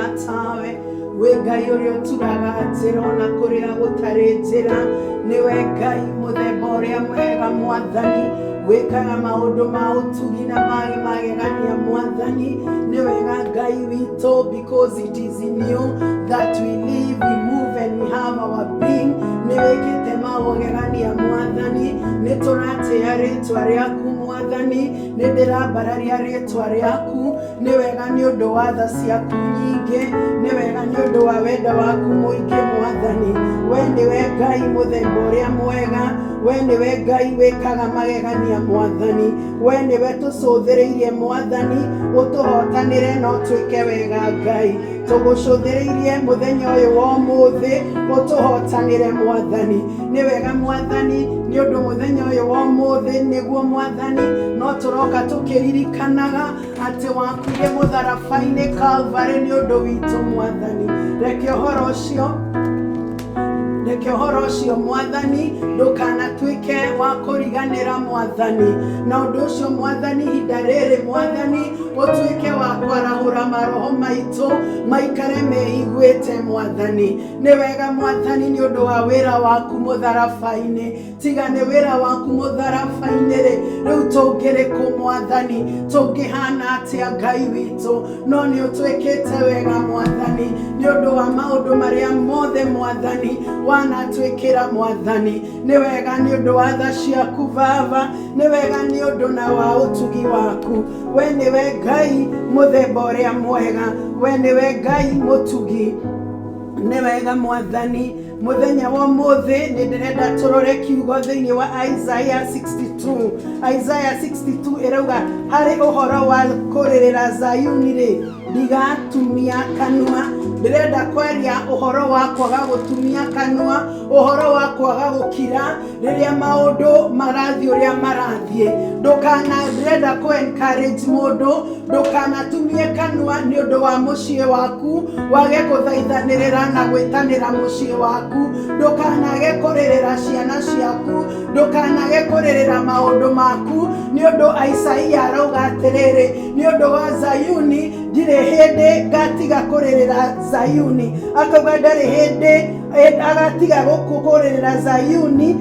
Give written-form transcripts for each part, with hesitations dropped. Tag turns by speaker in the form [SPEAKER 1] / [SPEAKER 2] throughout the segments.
[SPEAKER 1] ũhana tawe. Wĩ Ngai ũrĩa ũturaga njĩra ona kũrĩa gũtarĩ njĩra. Nĩwe Ngai mũthemba ũrĩa mwega Mwathani, wĩkaga maũndũ ma ũtugi na ma magegania Mwathani. Nĩ wega Ngai witũ, because it is in you that we live, we move and we have our being. Nĩ wĩkĩte mawogegania Mwathani, nĩ tũratĩĩa rĩtwa rĩaku Mwathani, nĩ ndĩrambararia rĩtwa rĩaku. Nĩ wega nĩ ũndũ wa tha ciaku nyingĩ, nĩ wega nĩ ũndũ wa wendo waku mũingĩ Mwathani. We nĩwe Ngai mũthemba ũrĩa mwega, we nĩwe Ngai wĩkaga magegania Mwathani, we nĩwe tũcũthĩrĩirie Mwathani, ũtũhotanĩre na ũtwĩke wega Ngai. Tũgũcũthĩrĩirie mũthenya ũyũ wa ũmũthĩ, ũtũhotanĩre Mwathani. Nĩ wega Mwathani, nĩ ũndũ mũthenya ũyũ wa ũmũthĩ nĩguo Mwathani no tũroka tũkĩririkanaga atĩ wakuire mũtharaba-inĩ Calvary nĩ ũndũ witũ Mwathani. Reke ũhoro ũcio, reke ũhoro ũcio Mwathani ndũkanatuĩke wa kũriganĩra Mwathani. Na ũndũ ũcio Mwathani, ihinda rĩrĩ Mwathani ũtuĩke wa kwarahũra maroho maitũ maikare meiguĩte Mwathani. Nĩ wega Mwathani nĩ ũndũ wa wĩra waku mũtharaba-inĩ. Tiga nĩ wĩra waku mũtharaba-inĩ rĩ, rĩu tũngĩrĩ kũ Mwathani? Tũngĩhana atĩa Ngai witũ? No nĩ ũtwĩkĩte wega Mwathani, nĩ ũndũ wa maũndũ marĩa mothe Mwathani wanatwĩkĩra Mwathani. Nĩ wega nĩ ũndũ wa tha ciaku Baba, nĩ wega nĩ ũndũ na wa ũtugi waku. We nĩwe Ngai mũthemba ũrĩa mwega, we nĩwe Ngai mũtugi. Nĩ wega Mwathani, mũthenya wa ũmũthĩ nĩ ndĩrenda tũrore kiugo thĩinĩ wa Isaiah 62. Isaiah 62 ĩrauga harĩ ũhoro wa kũrĩrĩra Zayuni rĩ, ndigatumia kanua. Ndĩrenda kwaria ũhoro wa kwaga gũtumia kanua, ũhoro wa kwaga gũkira rĩrĩa maũndũ marathiĩ ũrĩa marathiĩ. Ndũkana, ndĩrenda kũ encourage mũndũ, ndũkanatumie kanua nĩ ũndũ wa mũciĩ waku, wage kũthaithanĩrĩra na gwĩtanĩra mũciĩ waku, ndũkanage kũrĩrĩra ciana ciaku, ndũkanage kũrĩrĩra maũndũ maku, nĩ ũndũ Isaia arauga atĩrĩrĩ, nĩ ũndũ wa Zayuni ndirĩ hĩndĩ ngatiga kũrĩrĩra Zayuni. Akauga ndarĩ hĩndĩ agatiga kũrĩrĩra Zayuni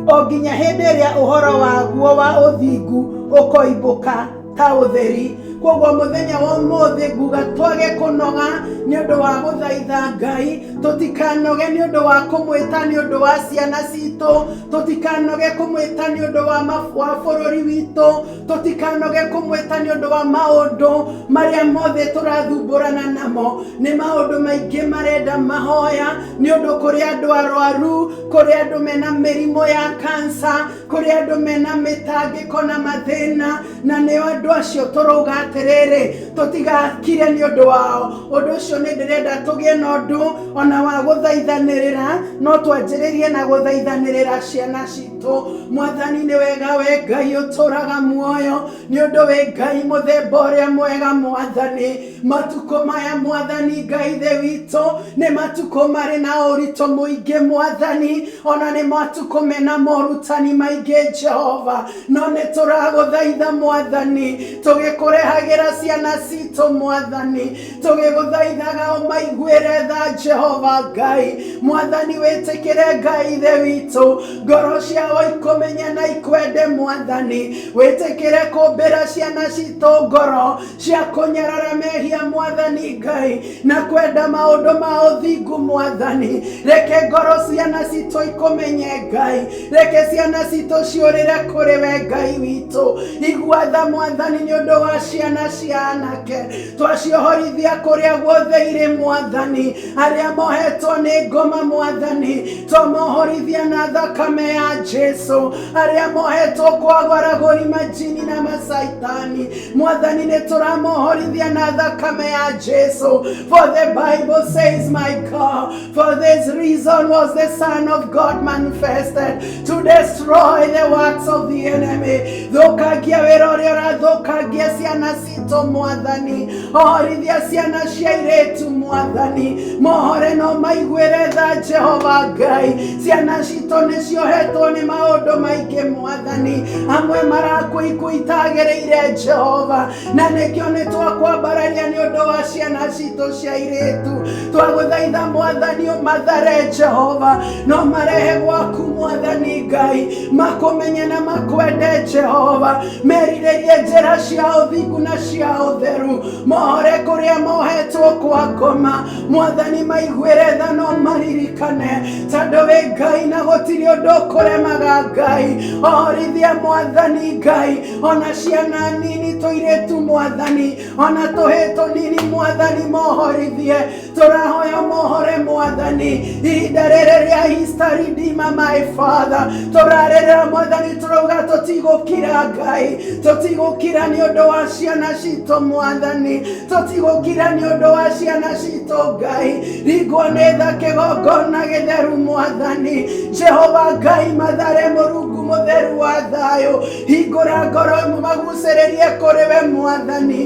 [SPEAKER 1] o nginya hĩndĩ ĩrĩa ũhoro waguo wa ũthingu ũkoimbũka ta ũtheri. Koguo mũthenya wa ũmũthĩ nguga twage kũnoga nĩ ũndũ wa gũthaitha Ngai, tũtikanoge nĩ ũndũ wa kũmwĩta nĩ ũndũ wa ciana citũ, tũtikanoge kũmwĩta nĩ ũndũ wa wa bũrũri witũ, tũtikanoge kũmwĩta nĩ ũndũ wa maũndũ marĩa mothe tũrathumbũrana namo. Nĩ maũndũ maingĩ marenda mahoya, nĩ ũndũ kũrĩ andũ arwaru, kũrĩ andũ mena mĩrimũ ya kansa, kũrĩ andũ mena mĩtangĩko na mathĩna, na nĩo andũ acio tũrauga atĩrĩrĩ, tũtigakire nĩ ũndũ wao. Ũndũ ũcio nĩ ndĩrenda tũgĩe na ũndũ ona wa gũthaithanĩrĩra, no twanjĩrĩrie na gũthaithanĩrĩra ciana citũ. Mwathani nĩ wega, we Ngai ũtũraga muoyo, nĩ ũndũ wĩ Ngai mũthemba ũrĩa mwega Mwathani. Matukũ maya Mwathani Ngai Ithe witũ nĩ matukũ marĩ na ũritũ mũingĩ Mwathani, ona nĩ matukũ mena morutani maingĩ Jehova, no nĩ tũragũthaitha Mwathani, tũgĩkũrehagĩra ciana citũ Mwathani, tũgĩgũthaithaga ũmaiguĩre tha Jehova Ngai. Mwathani wĩtĩkĩre Ngai Ithe witũ, ngoro ciao ikũmenye na ikwende Mwathani, wĩtĩkĩre kũmbĩra ciana citũ ngoro cia kũnyarara mehia Mwathani Ngai, na kwenda maũndũ ma ũthingu Mwathani. Reke ngoro ciana citũ ikũmenye Ngai, reke ciana citũ ciũrĩre kũrĩ we Ngai witũ. Igua tha Mwathani nĩ ũndũ wa ciana cia anake, twaciohorithia kũrĩa guothe irĩ Mwathani, arĩa mohetwo nĩ ngoma Mwathani, twamohorithia na thakame ya Jesu, arĩa mohetwo kwagwaragũri majini na macaitani Mwathani, nĩ tũramohorithia na thakame ya Jesu. For the Bible says, my God, for this reason was the Son of God manifested, to destroy the works of the enemy. Thũkangia wĩra ũrĩa ũrathũkangia ciana citũ Mwathani, ohorithia ciana cia airĩtu Mwathani, mohore no maiguĩre tha Jehova Ngai. Ciana citũ nĩ ciohetwo nĩ Nĩ maũndũ maingĩ Mwathani, amwe marakũikũ itagĩrĩire Jehova, na nĩkĩo nĩ twakwambararia nĩ ũndũ wa ciana citũ cia airĩtu. Twagũthaitha Mwathani ũmathare Jehova, no marehe gwaku Mwathani Ngai, makũmenye na makwende Jehova, merirĩrie njĩra cia ũthingu na cia ũtheru, mohore kũrĩa mohetwo kwa ngoma. Mwathani maiguĩre tha no maririkane, tondũ wĩ Ngai na gũtirĩ ũndũ ũkũremaga Ngai. Ohorithia Mwathani Ngai, ona ciana nini tũirĩtu Mwathani, ona tũhĩ tũnini Mwathani mohorithie. Tũrahoya mohore Mwathani, ihinda rĩrĩ rĩa Easter, Redeemer my Father, tũrarĩrĩra Mwathani, tũrauga tũtigũkira Ngai, tũtigũkira nĩ ũndũ wa ciana citũ Mwathani, tũtigũkira nĩ ũndũ wa ciana citũ Ngai. Ringwo nĩ tha kĩgongona gĩtheru Mwathani Jehova Ngai, mathare Mũrungu mũtheru wa thayũ, hingũra ngoro magucĩrĩrie kũrĩ we Mwathani,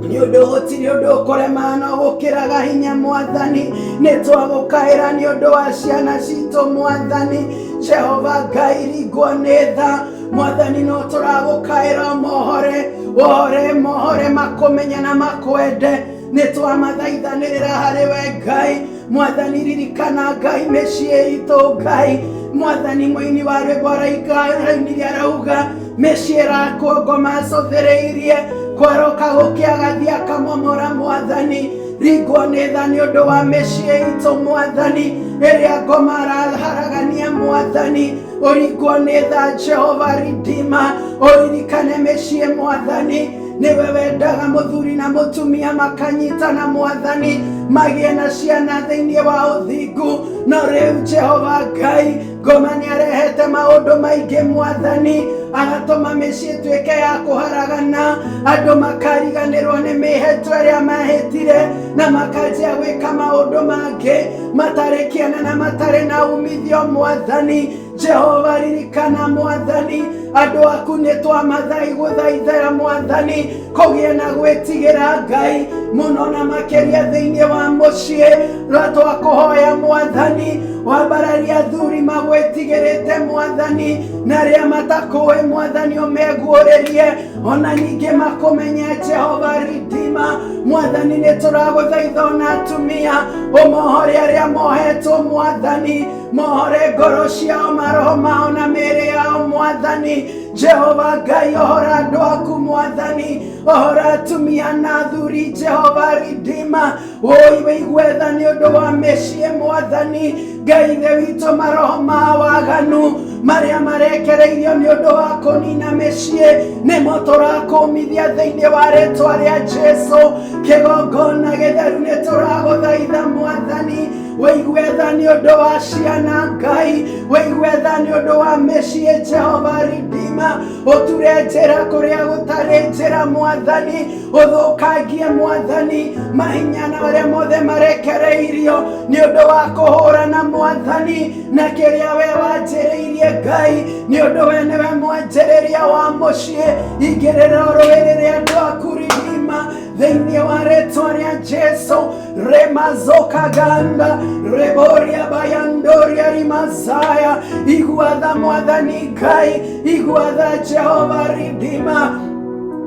[SPEAKER 1] nĩ ũndũ gũtirĩ ũndũ ũkũrema no gũkĩraga hinya Mwathani. Nĩ twagũkaĩra nĩ ũndũ wa ciana citũ Mwathani Jehova Ngai, ringwo nĩ tha Mwathani, no tũragũkaĩra mohore, wohore, mohore, makũmenye na makwende. Nĩ twamathaithanĩrĩra harĩ we Ngai. Mwathani ririkana Ngai mĩciĩ itũ Ngai. Mwathani mũini wa rwĩmbo arainire arauga mĩciĩ ĩrakwo ngoma acũthĩrĩirie, kwaroka gũkĩagathia akamomora. Mwathani ringwo nĩ tha nĩ ũndũ wa mĩciĩ itũ Mwathani, ĩrĩa ngoma araharagania. Mwathani ũringwo nĩ tha Jehova Redeemer, ũririkane mĩciĩ Mwathani. Nĩwe wendaga mũthuri na mũtumia makanyitana Mwathani, magĩe na ciana thĩinĩ wa ũthingu. No rĩu Jehova Ngai, ngoma nĩ arehete maũndũ maingĩ Mwathani, agatũma mĩciĩ ĩtuĩke ya kũharagana, andũ makariganĩrwo nĩ mĩhĩtwa ĩrĩa mahĩtire na makanjia gwĩka maũndũ mangĩ matarĩ kĩene na matarĩ na umithio. Mwathani Jehova ririkana Mwathani andũ aku, nĩ twamathai gũthaithera Mwathani kũgĩe na gwĩtigĩra Ngai mũno na makĩria thĩinĩ wa mũciĩ. Ra twakũhoya Mwathani wambararia athuri magwĩtigĩrĩte Mwathani, na arĩa matakũĩ Mwathani ũmeguũrĩrie ona ningĩ makũmenye Jehova Redeemer. Mwathani nĩ tũragũthaitha ona atumia ũmohore arĩa mohetwo Mwathani, mohore ngoro ciao, maroho mao na mĩĩrĩ yao. Mwathani Jehova Ngai, ohora andũ aku Mwathani, ohora atumia na athuri Jehova Redeemer. Woi wĩigue tha nĩ ũndũ wa mĩciĩ Mwathani Ngai ithe witũ, maroho ma waganu marĩa marekereirio nĩ ũndũ wa kũnina mĩciĩ nĩmo tũrakũmithia thĩinĩ wa rĩtwa rĩa Jesu. Kĩgongona gĩtheru, nĩ tũragũthaitha Mwathani wĩigue tha nĩ ũndũ wa ciana Ngai, wĩigue tha nĩ ũndũ wa mĩciĩ Jehova Redeemer, ũture njĩra kũrĩa gũtarĩ njĩra Mwathani, ũthũkangie Mwathani mahinya na marĩa mothe marekereirio nĩ ũndũ wa kũhũrana Mwathani na kĩrĩa we wanjĩrĩirie Ngai, nĩ ũndũ we nĩwe mwanjĩrĩria wa mũciĩ. Ingĩrĩra ũrũĩrĩre andũ aku Redeemer thĩinĩ wa rĩtwa rĩa Jesu. Remazokaganda reboria bayandoria rimazaya, igua tha Mwathani Ngai, igua tha Jehova Redeemer.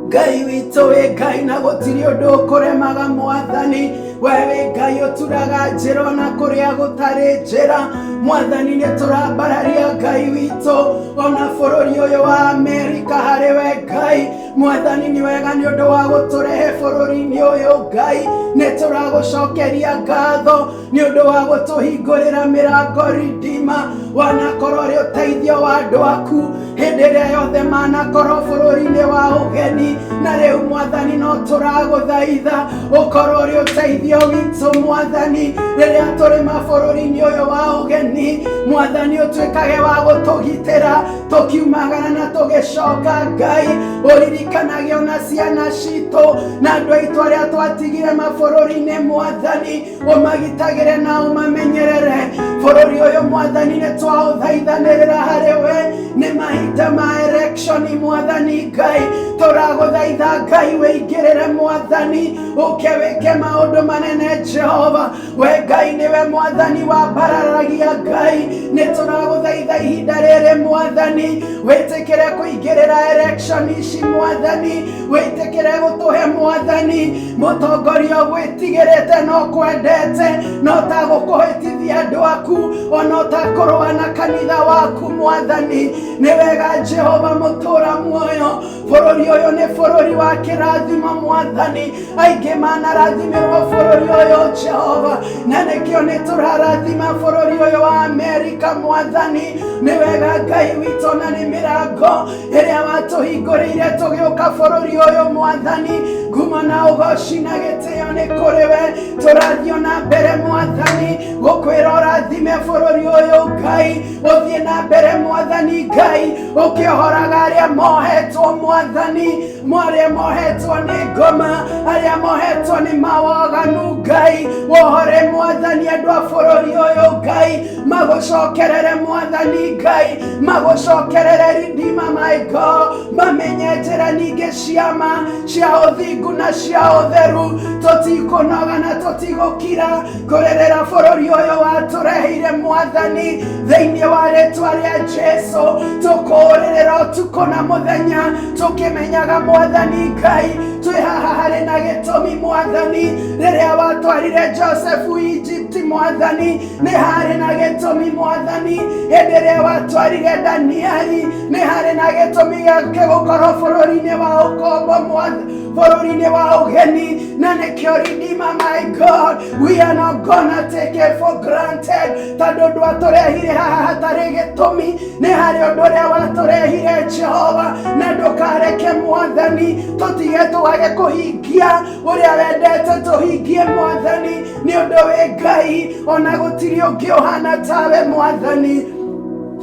[SPEAKER 1] Ngai witũ wĩ Ngai na gũtirĩ ũndũ ũkũremaga Mwathani. We wĩ Ngai ũturaga njĩra ona kũrĩa gũtarĩ njĩra. Mwathani nĩ tũrambararia Ngai witũ ona bũrũri ũyũ wa Amerika harĩ we Ngai. Mwathani nĩ wega nĩ ũndũ wa gũtũrehe bũrũri-inĩ ũyũ Ngai, nĩ tũragũcokeria ngatho nĩ ũndũ wa gũtũhingũrĩra mĩrango Redeemer. Wanakorwo ũrĩ ũteithio wa andũ aku hĩndĩ ĩrĩa yothe manakorwo bũrũri-inĩ wa ũgeni, na rĩu Mwathani no tũragũthaitha ũkorwo ũrĩ ũteithio witũ Mwathani rĩrĩa tũrĩ mabũrũri-inĩ ũyũ wa ũgeni. Mwathani ũtuĩkage wa gũtũgitĩra tũkiumagara na tũgĩcoka Ngai, ũririkanage ona ciana citũ na andũ aitũ arĩa twatigire mabũrũri-inĩ Mwathani, ũmagitagĩre na ũmamenyerere. Bũrũri ũyũ Mwathani nĩ twaũthaithanĩrĩra harĩ we, nĩ mahinda ma election Mwathani Ngai. Tũragũthaitha Ngai wĩingĩrĩre mwathani, ũke wĩke maũndũ manene Jehova. We Ngai nĩwe mwathani wa mbararagia Ngai, nĩ tũragũthaitha ihinda rĩrĩ mwathani, wĩtĩkĩre kũingĩrĩra election ici mwathani, wĩtĩkĩre gũtũhe mwathani mũtongoria ũgwĩtigĩrĩte no kwendete, no ta gũkũhĩtithia andũ aku, ona ũtakũrũa na kanitha waku mwathani. Nĩ wega Jehova mũtũra muoyo, bũrũri ũyũ nĩ bũrũri wa kĩrathimo mwathani, aingĩ manarathimĩrwo bũrũri ũyũ Jehova, na nĩkĩo nĩ tũrarathima bũrũri ũyũ wa Amerika mwathani. Nĩ wega Ngai witũ, na nĩ mĩrango ĩrĩa watũhingũrĩire tũgĩũka bũrũri ũyũ mwathani, ngumo na ũgoci na gĩtĩo nĩ kũrĩ we. Tũrathiĩ na mbere mwathani gũkwĩra ũrathime bũrũri ũyũ Ngai, ũthiĩ na mbere mwathani Ngai ũkĩohoraga arĩa mohetwo mwathani, arĩa mohetwo nĩ ngoma, arĩa mohetwo nĩ mawaganu Ngai, wohore mwathani andũ a bũrũri ũyũ Ngai, magũcokerere mwathani Ngai, magũcokerere Redeemer my God, mamenye njĩra nyingĩ ciama cia ũthingu na cia ũtheru. Tũtikũnoga na tũtigũkira kũrĩrĩra bũrũri ũyũ watũreheire mwathani, thĩinĩ wa rĩtwa rĩa Jesu tũkũrĩrĩra ũtukũ na mũthenya, tũkĩmenyaga mwathani Ngai twĩ haha harĩ na gĩtũmi mwathani. Rĩrĩa watwarire Josefu Egypt mwathani, nĩ harĩ na gĩtũmi mwathani. Hĩndĩ ĩrĩa watwarire Danieli, nĩ harĩ na gĩtũmi gĩake gũkorwo bũrũri-inĩ wa ũkombo mwathani, bũrũri-inĩ wa ũgeni, na nĩkĩo Redeemer my God, we are not gonna take it for granted, tondũ ndwatũrehire haha hatarĩ gĩtũmi, nĩ harĩ ũndũ ũrĩa watũrehire Jehova, na ndũkareke mwathani tũtige twage kũhingia ũrĩa wendete tũhingie mwathani, nĩ ũndũ wĩ Ngai, ona gũtirĩ ũngĩ ũhana tawe mwathani.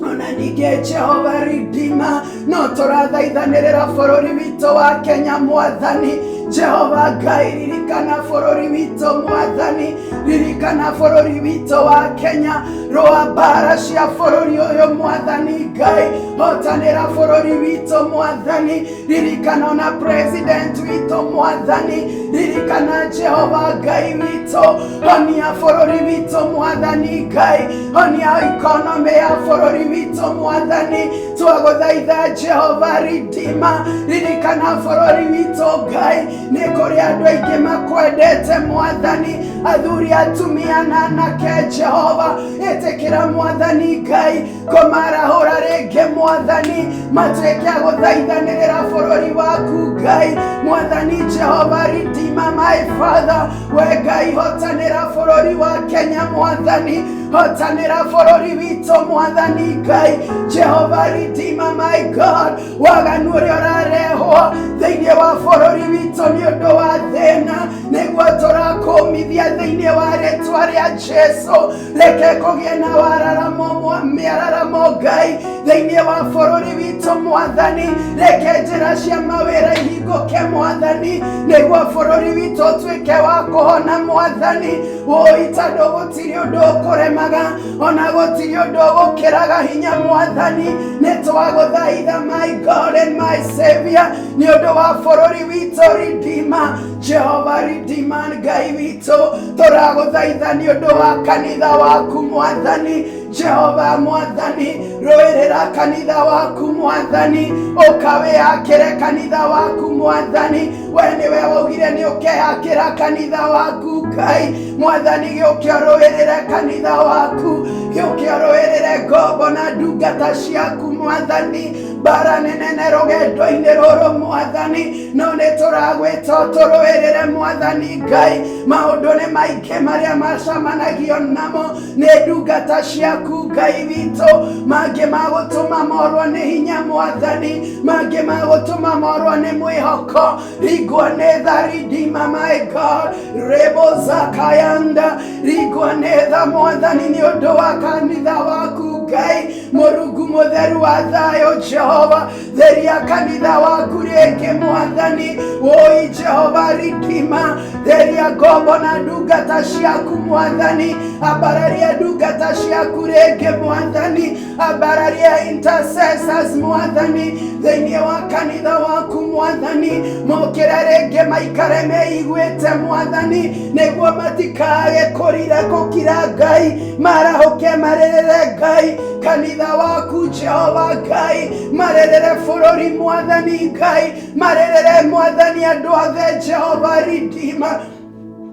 [SPEAKER 1] Ona ningĩ Jehova Redeemer, no tũrathaithanĩrĩra bũrũri witũ wa Kenya mwathani. Jehova Ngai, ririkana bũrũri witũ mwathani, ririkana bũrũri witũ wa Kenya, rũa mbara cia bũrũri ũyũ mwathani Ngai, hotanĩra bũrũri witũ mwathani, ririkana ona president witũ mwathani, ririkana Jehova Ngai witũ, honia bũrũri witũ mwathani Ngai, honia economy ya bũrũri witũ mwathani. Twagũthaitha Jehova Redeemer, ririkana bũrũri witũ Ngai, nĩ kũrĩ andũ aingĩ makwendete mwathani, athuri atumia na anake Jehova, ĩtĩkĩra mwathani Ngai kũmarahũra rĩngĩ mwathani, matuĩke a gũthaithanĩrĩra bũrũri waku Ngai mwathani. Jehova Redeemer my Father, we Ngai hotanĩra bũrũri wa Kenya mwathani, hotanĩra bũrũri witũ mwathani Ngai. Jehova Redeemer my God, waganu ũrĩa ũrarehwo thĩinĩ wa bũrũri witũ nĩ ũndũ wa thĩna, nĩguo tũrakũmithia thĩinĩ wa rĩtwa rĩa Jesu. Reke kũgĩe na wararamo mĩararamo Ngai thĩinĩ wa bũrũri witũ mwathani, reke njĩra cia mawĩra ihingũke mwathani, nĩguo bũrũri witũ ũtuĩke wa kũhona mwathani. Woi, tondũ gũtirĩ ũndũ ũkũremaga, ona gũtirĩ ũndũ ũgũkĩraga hinya mwathani. Nĩ twagũthaitha my God and my Savior, nĩ ũndũ wa bũrũri witũ Redeemer, Jehova Redeemer Ngai witũ, tũragũthaitha nĩ ũndũ wa kanitha waku mwathani. Jehova mwathani, rũĩrĩra kanitha waku mwathani, ũkawĩakĩre kanitha waku mwathani. We nĩwe waugire nĩ ũkeyakĩra kanitha waku Ngai mwathani, gĩũke ũrũĩrĩre kanitha waku, gĩũke ũrũĩrĩre ngombo na ndungata ciaku mwathani. Mbara nĩ nene rũgendo-inĩ rũrũ mwathani, no nĩ tũragwĩta ũtũrũĩrĩre mwathani Ngai. Maũndũ nĩ maingĩ marĩa macamanagio namo nĩ ndungata ciaku Ngai witũ, mangĩ magũtũma morwo nĩ hinya mwathani, mangĩ magũtũma morwo nĩ mwĩhoko. Rigwo nĩ tha Redeemer my God, rebo zakayanda, rigwo nĩ tha mwathani nĩ ũndũ wa kanitha waku Ngai. Mũrungu mũtheru wa thayũ Jehova, theria kanitha waku rĩngĩ mwathani. Woi Jehova Redeemer, theria ngombo na ndungata ciaku mwathani, ambararia ndungata ciaku rĩngĩ mwathani, ambararia intercessors mwathani. Thĩinĩ wa kanitha waku Mwathani, mokĩre rĩngĩ maikare meiguĩte Mwathani, nĩguo matikage kũrira gũkira Ngai, marahũke marĩrĩre Ngai kanitha waku Jehova Ngai, marĩrĩre bũrũri Mwathani Ngai, marĩrĩre Mwathani andũ othe Jehova Redeemer.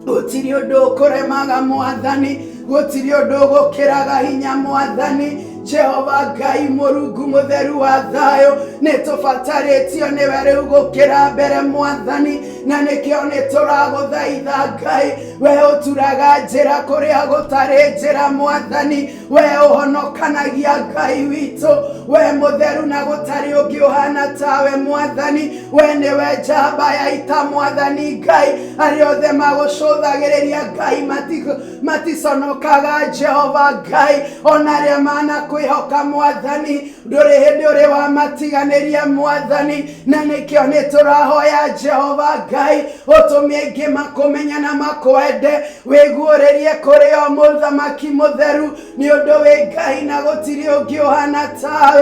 [SPEAKER 1] Gũtirĩ ũndũ ũkũremaga Mwathani, gũtirĩ ũndũ ũgũkĩraga hinya Mwathani. Jehova Ngai Mũrungu mũtheru wa thayũ, nĩ tũbatarĩtio nĩwe rĩu gũkĩra mbere Mwathani, na nĩkĩo nĩ tũragũthaitha Ngai. We ũturaga njĩra kũrĩa gũtarĩ njĩra Mwathani, we ũhonokanagia Ngai witũ, we mũtheru na gũtarĩ ũngĩ ũhana tawe Mwathani. We nĩwe njamba ya ita Mwathani Ngai, arĩa othe magũcũthagĩrĩria Ngai maticonokaga Jehova Ngai, ona arĩa manakwĩhoka Mwathani, ndũrĩ hĩndĩ ũrĩ wamatiganĩria Mwathani, na nĩkĩo nĩ tũrahoya Jehova Ngai ũtũme aingĩ makũmenya na makwende, wĩguũrĩrie kũrĩ o mũthamaki mũtheru, nĩ ũndũ wĩ Ngai na gũtirĩ ũngĩ ũhana tawe.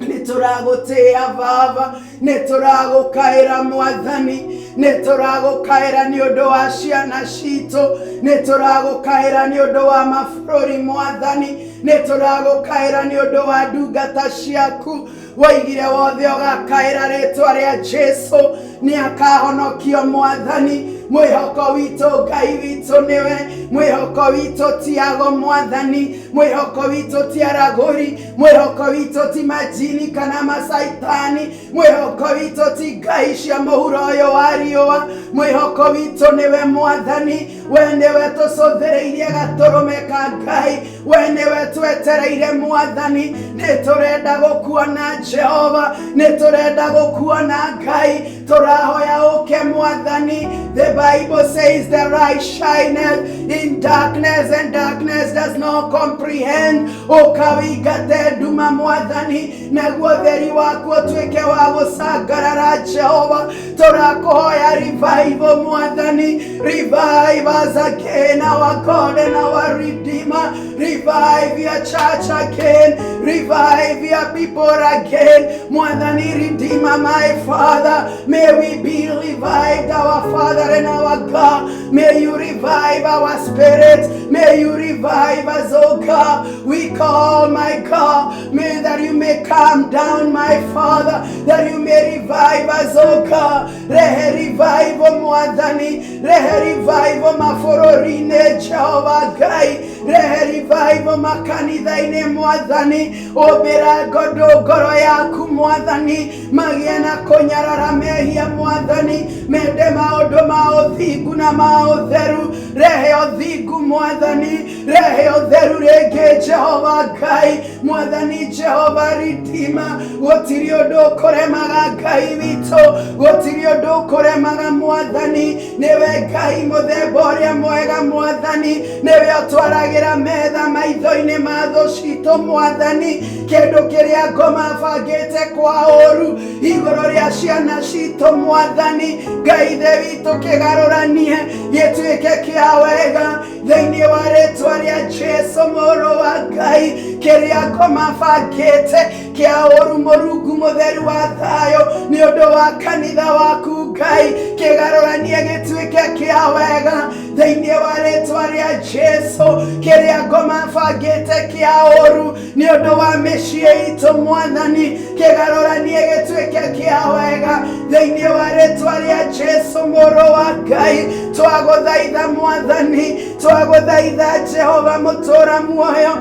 [SPEAKER 1] Nĩ tũragũtĩĩa Baba, nĩ tũragũkaĩra Mwathani, nĩ tũragũkaĩra nĩ ũndũ wa ciana citũ, nĩ tũragũkaĩra nĩ ũndũ wa mabũrũri Mwathani, nĩ tũragũkaĩra nĩ ũndũ wa ndungata ciaku. Woigire wothe ũgakaĩra rĩtwa rĩa Jesu nĩ akahonokio Mwathani. Mwĩhoko witũ Ngai witũ nĩwe, mwĩhoko witũ ti ago Mwathani, mwĩhoko witũ ti aragũri, mwĩhoko witũ ti majini kana macaitani, mwĩhoko witũ ti ngai cia mũhuro ũyũ wa riũa, mwĩhoko witũ nĩwe Mwathani. We nĩwe tũcũthĩrĩirie gatũrũme ka Ngai, we nĩwe twetereire Mwathani. Nĩ tũrenda gũkuona Jehova, nĩ tũrenda gũkuona Ngai, tũrahoya ũke Mwathani. The Bible says the light shineth in darkness and darkness does not comprehend. Ũka wĩingate nduma Mwathani, naguo ũtheri waku ũtuĩke wa gũcangarara Jehova. Tũrakũhoya revival Mwathani, revive us again, our God and our Redeemer. Revive your church again, revive your people again Mwathani. Redeemer, my Father, may we be revived, our Father and our God. May you revive our spirit, may you revive us, oh God. We call, my God, may that you may come down, my Father, that you may revive us, oh God. Rehe revival Mwathani, rehe revival mabũrũri-inĩ Jehova Ngai, rehe revival makanitha-inĩ Mwathani. Ũmbĩra ngondũ ngoro yaku Mwathani, magĩe na kũnyarara mehia Mwathani, mende maũndũ ma ũthingu na ma ũtheru. Rehe ũthingu Mwathani, rehe ũtheru rĩngĩ Jehova Ngai. Mwathani Jehova Redeemer, gũtirĩ ũndũ ũkũremaga Ngai witũ, gũtirĩ ũndũ ũkũremaga Mwathani. Nĩwe Ngai mũthemba ũrĩa mwega Mwathani, nĩwe ũtwaragĩra metha maitho-inĩ ma thũ citũ Mwathani. Kĩndũ kĩrĩa ngoma bangĩte kwa ũru igũrũ rĩa ciana citũ Mwathani, Ngai ithe witũ kĩgarũranie gĩtuĩke kĩa wega thĩinĩ wa rĩtwa rĩa Jesu mũrũ wa Ngai. Kĩrĩa ngoma bangĩte kĩa ũru Mũrungu mũtheru wa thayũ nĩ ũndũ wa kanitha waku Ngai, kĩgarũranie gĩtuĩke kĩa wega thĩinĩ wa rĩtwa rĩa Jesu. Kĩrĩa ngoma bangĩte kĩa ũru nĩ ũndũ wa mĩciĩ itũ Mwathani, kĩgarũranie gĩtuĩke kĩa wega thĩinĩ wa rĩtwa rĩa Jesu mũrũ wa Ngai. Twagũthaitha Mwathani, twagũthaitha Jehova mũtũra muoyo,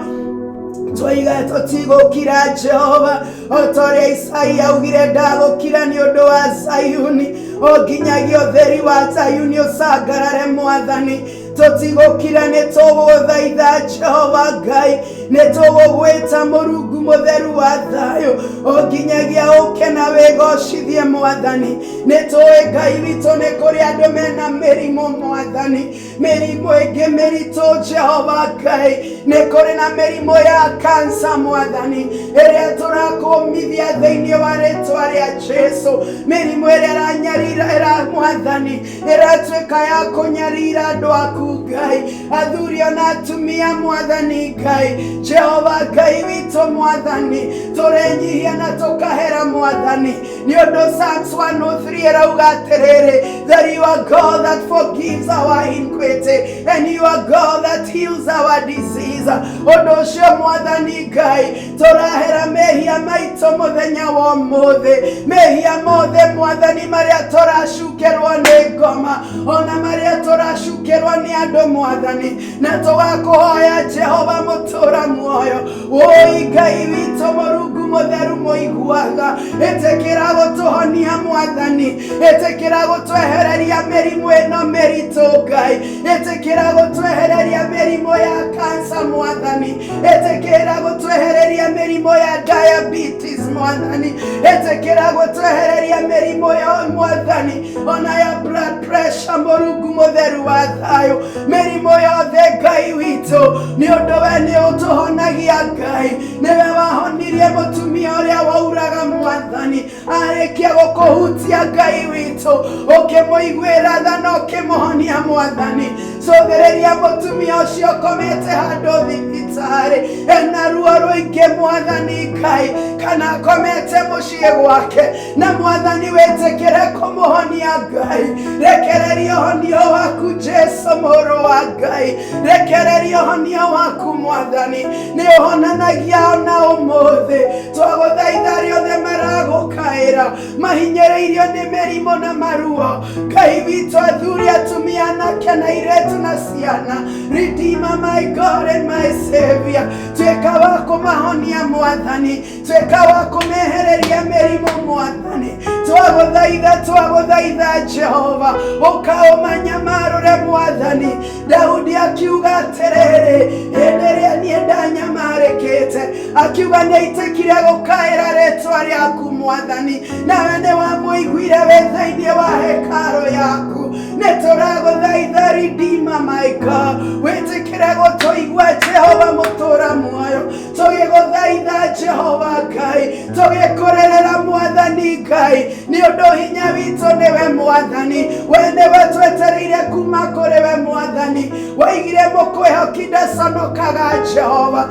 [SPEAKER 1] twoiga tũtigũkira Jehova, o ta ũrĩa Isaia augire ndagũkira nĩ ũndũ wa Zayuni, o nginyagia ũtheri wa Zayuni ũcangarare Mwathani. Tũtigũkira, nĩ tũgũthaitha Jehova Ngai, nĩ tũgũgwĩta Mũrungu mũtheru wa thayũ, o nginyagia ũke na wĩgocithie Mwathani. Nĩ tũĩ Ngai witũ nĩ kũrĩ andũ mena mĩrimũ Mwathani, mĩrimũ ĩngĩ mĩritũ Jehova Ngai, nĩ kũrĩ na mĩrimũ ya kansa Mwathani, ĩrĩa tũrakũmithia thĩinĩ wa rĩtwa rĩa Jesu. Mĩrimũ ĩrĩa ĩranyarira ĩra Mwathani, ĩratuĩka ya kũnyarira andũ aku. Ngai, athuri ona atumia Mwathani Ngai, Jehova Ngai witũ Mwathani, tũrenyihia na tũkahera Mwathani, nĩ ũndũ Psalms 103 ĩrauga atĩrĩrĩ, that you are God that forgives our iniquity and you are God that heals our disease. Ũndũ ũcio Mwathani Ngai, tũrahera mehia maitũ mũthenya wa ũmũthĩ, mehia mothe Mwathani marĩa tũracukerwo nĩ ngoma, ona marĩa tũracukerwo nĩ andũ Mwathani, na tũgakũhoya Jehova mũtũra muoyo, woi Ngai witũ Mũrungu mũtheru mũiguaga, ĩtĩkĩra gũtũhonia Mwathani, ĩtĩkĩra gũtwehereria mĩrimũ ĩno mĩritũ Ngai, ĩtĩkĩra gũtwehereria mĩrimũ ya kansa Mwathani, ĩtĩkĩra gũtwehereria mĩrimũ ya diabetes Mwathani, ĩtĩkĩra gũtwehereria mĩrimũ ya Mwathani ona ya blood pressure Mũrungu mũtheru wa thayũ, mĩrimũ yothe Ngai witũ, nĩ ũndũ we nĩ ũtũhonagia Ngai, nĩwe wahonirie mũtumia ũrĩa wauraga Mwathani, arĩkia gũkũhutia Ngai witũ, ũkĩmũiguĩra tha na ũkĩmũhonia Mwathani. Cũthĩrĩria mũtumia ũcio ũkomete handũ thibitarĩ ena ruo rũingĩ Mwathani Ngai, kana akomete mũciĩ gwake, na Mwathani wĩtĩkĩre kũmũhonia Ngai, rekereria ũhonio waku Jesu mũrũ wa Ngai, rekereria ũhonio waku Mwathani, nĩ ũhonanagia ona ũmũthĩ, twagũthaitha arĩa othe maragũkaĩra mahinyĩrĩirio nĩ mĩrimũ na maruo, Ngai witũ, athuri, atumia, anake na airĩtu na ciana, Redeemer my God and my Savior, tuĩka wa kũmahonia Mwathani, tuĩka wa kũmehereria mĩrimũ Mwathani, twagũthaitha, twagũthaitha Jehova, ũkaũmanyamarũre Mwathani. Daudi akiuga atĩrĩrĩ, hĩndĩ ĩrĩa niĩ ndanyamarĩkĩte, akiuga nĩaitĩkire gũkaĩra rĩtwa rĩaku Mwathani, nawe nĩ wamũiguire wĩ thĩinĩ wa hekarũ yaku. Nĩ tũragũthaitha Redeemer my God, wĩtĩkĩre gũtũigua Jehova mũtũra muoyo, tũgĩgũthaitha Jehova Ngai, tũgĩkũrĩrĩra Mwathani Ngai, nĩ ũndũ hinya witũ nĩwe Mwathani, we nĩwe twetereire kuma kũrĩ we Mwathani, waigire mũkwĩhoki ndaconokaga Jehova.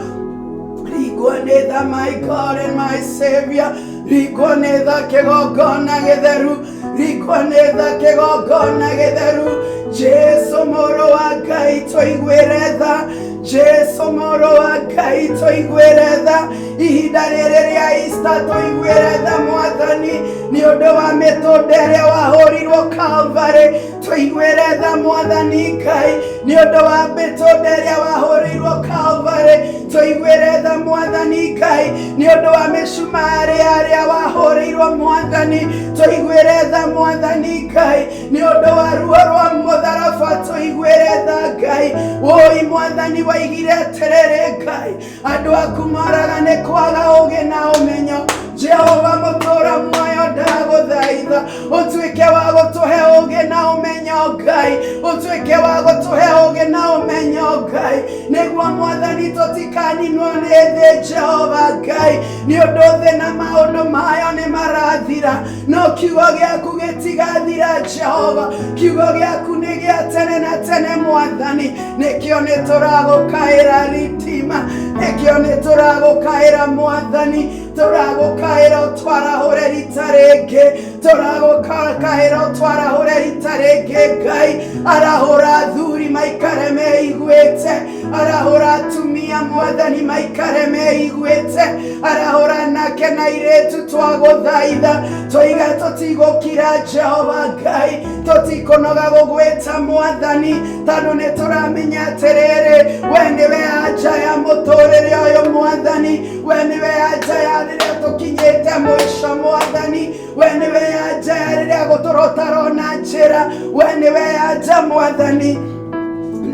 [SPEAKER 1] Rigwo nĩ tha my God and my Savior, rigwo nĩ tha kĩgongona gĩtheru, rigwo nĩ tha kĩgongona gĩtheru, Jesu mũrũ wa Ngai tũiguĩre tha, Jesu mũrũ wa Ngai tũiguĩre tha, ihinda rĩrĩ rĩa Easter tũiguĩre tha Mwathani, nĩ ũndũ wa mĩtũnda ĩrĩa wahũrirwo Calvary, tũiguĩre tha Mwathani Ngai, nĩ ũndũ wa mĩtũnda ĩrĩa wahũrĩirwo Calvary, tũiguĩre tha Mwathani Ngai, nĩ ũndũ wa mĩcumarĩ arĩa wahũrĩirwo Mwathani, tũiguĩre tha Mwathani Ngai, nĩ ũndũ wa ruo rwa mũtharaba, tũiguĩre tha Ngai. Woi Mwathani waigire atĩrĩrĩ Ngai, andũ aku moraga nĩ kwaga ũũgĩ na ũmenyo. Jehova mũtũra muoyo ndagũthaitha, ũtuĩke wa gũtũhe ũũgĩ na ũmenyo Ngai, ũtuĩke wa gũtũhe ũũgĩ na ũmenyo Ngai, nĩguo Mwathani tũtikaninwo nĩ thĩ Jehova Ngai, nĩ ũndũ thĩ na maũndũ mayo nĩ marathira, no kiugo gĩaku gĩtigathira Jehova, kiugo gĩaku nĩ gĩa tene na tene Mwathani, nĩkĩo nĩ tũragũkaĩra Redeemer, nĩkĩo nĩ tũragũkaĩra Mwathani, tũragũkaĩra ũtwarahũre rita rĩngĩ, tũragũkaĩra ũtwarahũre rita rĩngĩ Ngai, arahũra athuri maikare meiguĩte, arahũra atumia Mwathani maikare meiguĩte, arahũra anake na airĩtu twagũthaitha, tũiga tũtigũkira Jehova Ngai, tũtikũnoga gũgwĩta Mwathani, tondũ nĩ tũramenya atĩrĩrĩ, we nĩwe anja ya mũtũrĩre ũyũ Mwathani, we nĩwe anja ya rĩrĩa tũkinyĩte mũico Mwathani, we nĩwe anja ya rĩrĩa gũtũrotarona njĩra, we nĩwe anja Mwathani.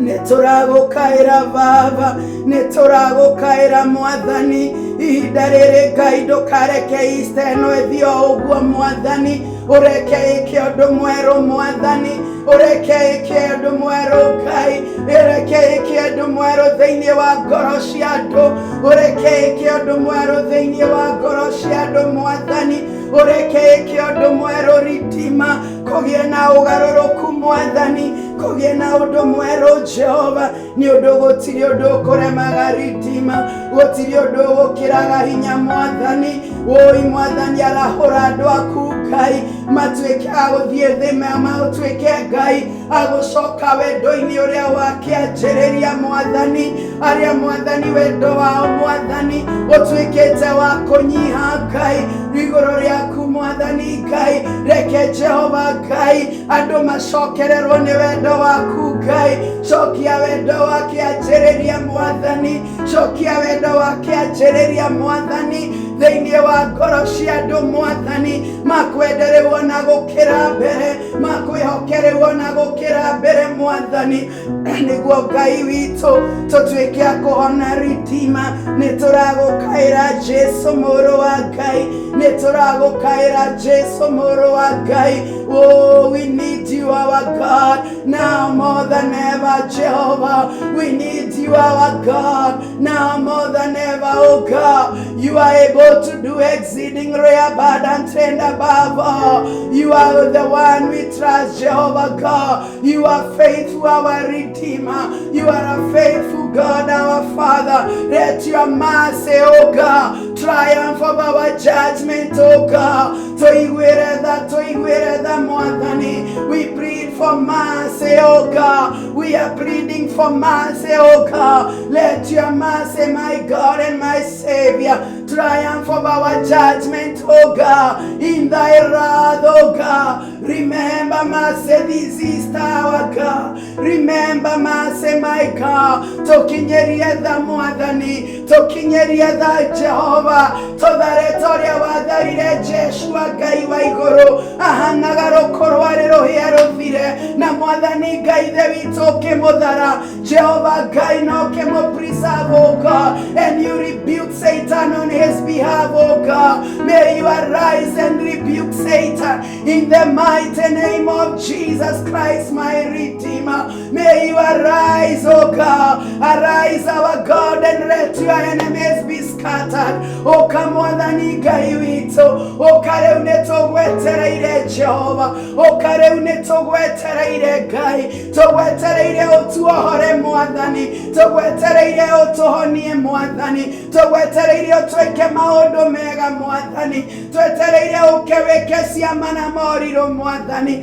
[SPEAKER 1] Nĩ tũragũkaĩra Baba, nĩ tũragũkaĩra Mwathani, ihinda rĩrĩ Ngai ndũkareke Easter ĩno ĩthiĩ o ũguo Mwathani, ũreke ĩke ũndũ mwerũ Mwathani, ũreke ĩke ũndũ mwerũ Ngai, ũreke ĩke ũndũ mwerũ thĩinĩ wa ngoro cia andũ, ũreke ĩke ũndũ mwerũ thĩinĩ wa ngoro cia andũ Mwathani, ũreke ĩke ũndũ mwerũ Redeemer, kũgĩe na ũgarũrũku Mwathani, Kũgĩe na ũndũ mwerũ Jehova, nĩ ũndũ gũtirĩ ũndũ ũkũremaga Redeemer, gũtirĩ ũndũ ũgũkĩraga hinya Mwathani. Woi Mwathani, arahũra andũ aku Ngai, matuĩke a gũthiĩ thĩ, matuĩke Ngai agũcoka wendo-inĩ ũrĩa wakĩanjĩrĩria Mwathani, arĩa Mwathani wendo wao Mwathani ũtuĩkĩte wa kũnyiha Ngai igũrũ rĩaku Mwathani Ngai. Reke Jehova Ngai andũ macokererwo nĩ wendo waku Ngai. Cokia wendo wa kĩanjĩrĩria Mwathani, cokia wendo wa kĩanjĩrĩria Mwathani thĩinĩ wa ngoro cia andũ Mwathani, makwendererwo na gũkĩra mbere, makwĩhokererwo na gũkĩra mbere Mwathani, nĩguo Ngai witũ tũtuĩke a kũhona Redeemer. Nĩ tũragũkaĩra Jesu mũrũ wa Ngai, nĩ tũragũkaĩra Jesu mũrũ wa Ngai. Oh, we need you, our God, now more than ever, Jehovah. We need you, our God, now more than ever, oh God. You are able to do exceedingly abundant and above all. You are the one we trust, Jehovah God. You are faithful, our Redeemer. You are a faithful God, our Father. Let your mercy, oh God, triumph of our judgment, oh God. Tũiguĩre tha, tũiguĩre tha Mwathani. We plead for mercy, oh God. We are pleading for mercy, oh God. Let your mercy, my God and my Savior, triumph of our judgment, oh God. In thy wrath, oh God. Remember mercy this is our God. Remember mercy, my God. Tũkinyerie tha Mwathani, tũkinyerie tha Jehova, tũthare ta ũrĩa watharire Jeshua Ngai wa igũrũ, ahanaga rũkũ rwarĩ rũhĩa rũthire, na Mwathani Ngai ithe witũ ũkĩmũthara. Jehova Ngai na ũkĩmũ preserve, oh God, and you rebuke Satan on his behalf, oh God. May you arise and rebuke Satan in the mighty name of Jesus Christ, my Redeemer. May you arise, oh God. Arise, our God, and let your enemies be scattered. Ũka Mwathani Ngai witũ, ũka rĩu nĩ tũgwetereire Jehova, ũka rĩu nĩ tũgwetereire Ngai, tũgwetereire ũtuohore Mwathani, tũgwetereire ũtũhonie Mwathani, tũgwetereire ũtwĩke maũndũ mega Mwathani, twetereire ũke wĩke ciama na morirũ Mwathani,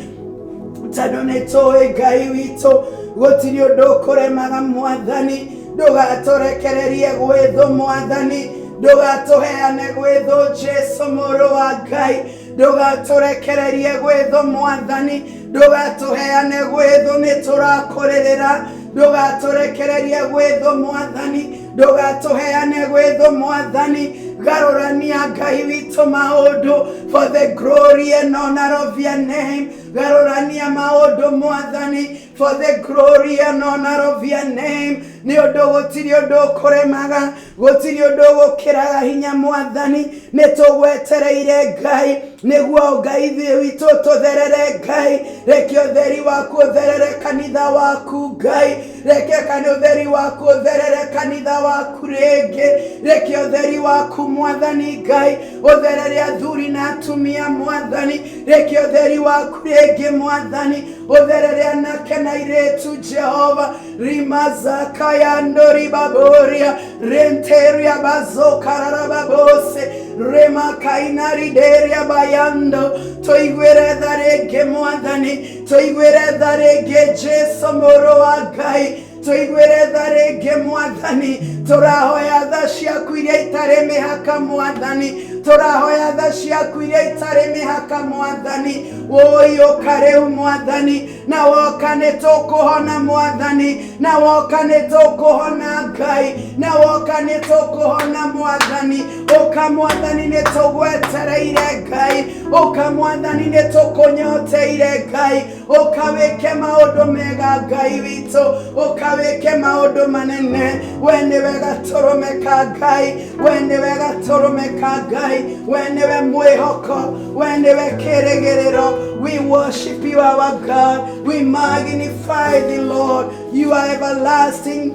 [SPEAKER 1] tondũ nĩ tũĩ Ngai witũ gũtirĩ ũndũ ũkũremaga Mwathani. Ndũgatũrekererie gwĩ thũ Mwathani, ndũgatũheane gwĩ thũ Jesu mũrũ wa Ngai, ndũgatũrekererie gwĩ thũ Mwathani, ndũgatũheane gwĩ thũ, nĩ tũrakũrĩrĩra. Ndũgatũrekererie gwĩ thũ Mwathani, ndũgatũheane gwĩ thũ Mwathani. Garũrania Ngai witũ maũndũ for the glory and honor of your name. Garũrania maũndũ Mwathani for the glory and honor of your name, nĩ ũndũ gũtirĩ ũndũ ũkũremaga, gũtirĩ ũndũ ũgũkĩraga hinya Mwathani. Nĩ tũgwetereire Ngai, nĩguo Ngai ithuĩ witũ tũtherere Ngai. Reke ũtheri waku ũtherere kanitha waku Ngai, reke kana ũtheri waku ũtherere kanitha waku rĩngĩ. Reke ũtheri waku Mwathani Ngai ũtherere athuri na atumia Mwathani. Reke ũtheri waku rĩngĩ Mwathani ũtherere anake na airĩtu Jehova. Rimazakayandoribaboria renteria bazokararababose remakainarideria bayando. Tũiguĩre tha rĩngĩ Mwathani, tũiguĩre tha rĩngĩ Jesu mũrũ wa Ngai, tũiguĩre tha rĩngĩ Mwathani. Tũrahoya tha ciaku iria itarĩ mĩhaka Mwathani, tũrahoya tha ciaku iria itarĩ mĩhaka Mwathani. Woi ũka rĩu Mwathani, na woka nĩ tũkũhona Mwathani, na woka nĩ tũkũhona Ngai, na woka nĩ tũkũhona Mwathani. Ũka Mwathani, nĩ tũgwetereire Ngai. Ũka Mwathani, nĩ tũkũnyoteire Ngai. Ũka wĩke maũndũ mega Ngai witũ, ũka wĩke maũndũ manene. We nĩwe gatũrũme ka Ngai, we nĩwe gatũrũme ka Ngai, we nĩwe mwĩhoko, we nĩwe kĩrĩgĩrĩro. We worship you, our God. We magnify the Lord. You are everlasting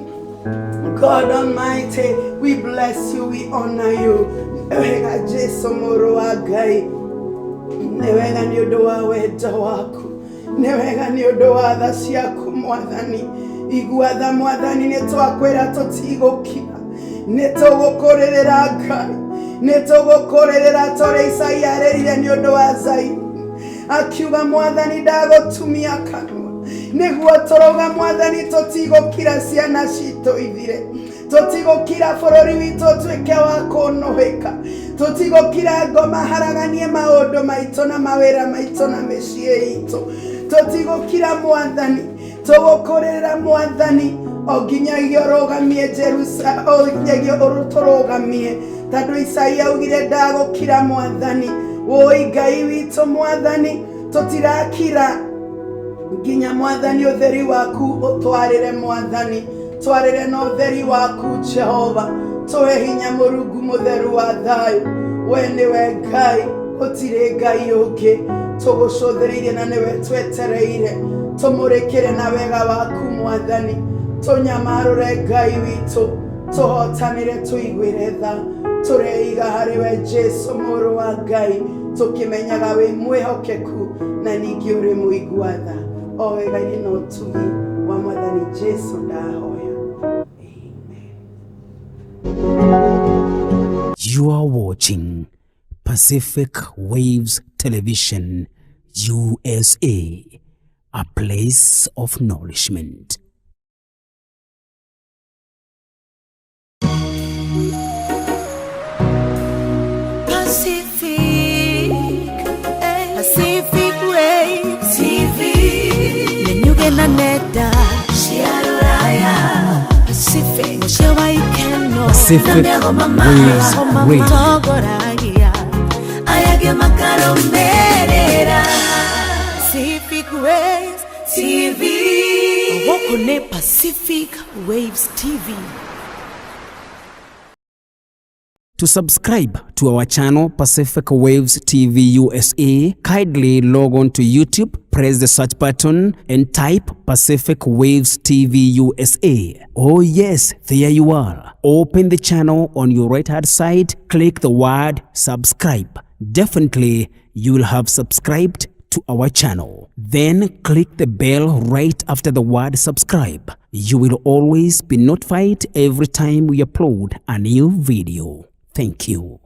[SPEAKER 1] God Almighty. We bless you, we honor you. Wega Jesu mũrũ wa Ngai, nĩ wega nĩ ũndũ wa wendo waku. Nĩ wega nĩ ũndũ wa tha ciaku Mwathani. Igua tha Mwathani, nĩ twakwĩra tũtigũkira, nĩ tũgũkũrĩrĩra Ngai, nĩ tũgũkũrĩrĩra torĩa Isaia arĩrire nĩ ũndũ wa Zayuni, akiuga Mwathani ndagũtumia kanua. Nĩguo tũrauga Mwathani, tũtigũkira ciana citũ ithire, tũtigũkira bũrũri witũ ũtuĩke wa kũnũhĩka, tũtigũkira ngoma haraganie maũndũ maitũ na mawĩra maitũ na mĩciĩ itũ. Tũtigũkira Mwathani, tũgũkũrĩrĩra Mwathani o nginyagia ũrũgamie Jerusalem, o nginyagia ũtũrũgamie, tondũ Isaia augire ndagũkira Mwathani. Wũi Ngai witũ Mwathani, tũtirakira nginya Mwathani ũtheri waku ũtwarĩre. Mwathani, twarĩre na ũtheri waku. Jehova, tũhe hinya. Mũrungu mũtheru wa thayũ, we nĩwe Ngai, gũtirĩ Ngai ũngĩ. Tũgũcũthĩrĩirie na nĩwe twetereire. Tũmũrĩkĩre na wega waku Mwathani, tũnyamarũre Ngai witũ, tũhotanĩre, tũiguĩre tha. Tũreiga harĩ we Jesu mũrũ wa Ngai, tũkĩmenyaga wĩ mwĩhokeku na ningĩ ũrĩ mũigua tha. O wega-inĩ na ũtugi wa Mwathani Jesu ndahoya, amen.
[SPEAKER 2] You are watching Pacific Waves Television, USA, a place of nourishment.
[SPEAKER 3] Pacific, Pacific Waves TV. Nĩnyuge na nenda cia rũraya, Pacific mũciĩ wa ikeno.
[SPEAKER 2] Pacific Waves Radio.
[SPEAKER 3] Matongoragia aya makarũmĩrĩra Pacific Waves TV. Gũkũ nĩ Pacific Waves TV.
[SPEAKER 2] To subscribe to our channel Pacific Waves TV USA, kindly log on to YouTube, press the search button and type Pacific Waves TV USA. Oh yes, there you are. Open the channel on your right hand side, click the word subscribe. Definitely you will have subscribed to our channel. Then click the bell right after the word subscribe. You will always be notified every time we upload a new video. Thank you.